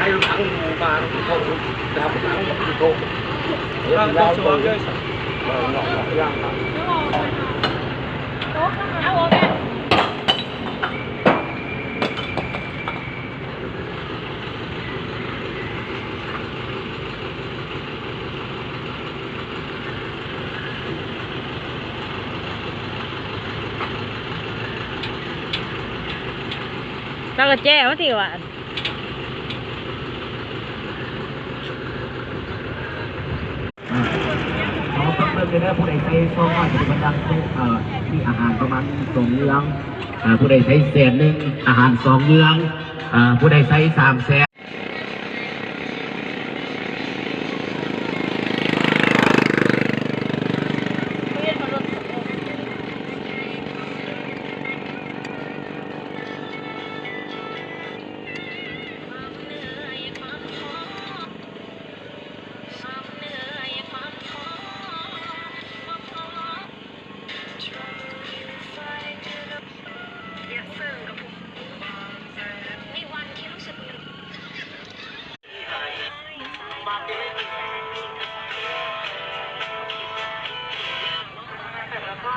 ໃຫ້ທັງໝູ່ບ້ານເຂົາ ໄປຮັບທັງເຂົາ ເຮັດ ເອີ ເນາະ ເນາະ ຢ່າງນັ້ນ. ລາວກໍແຈ້ວຕິວ່າ ຂໍຝາກເບິ່ງເດີ ຜູ້ໃດໃສ່ຊອງນ້ອຍ ປະຕິບັດຕາມ ເອີ ມີອາຫານປະມານສອງເລື່ອງ, ເອີ ຜູ້ໃດໃສ່ແສນໜຶ່ງ ອາຫານສອງເລື່ອງ, ເອີ ຜູ້ໃດໃສ່ສາມແສນ.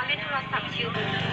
ເລນໂທລະສັບຄິວ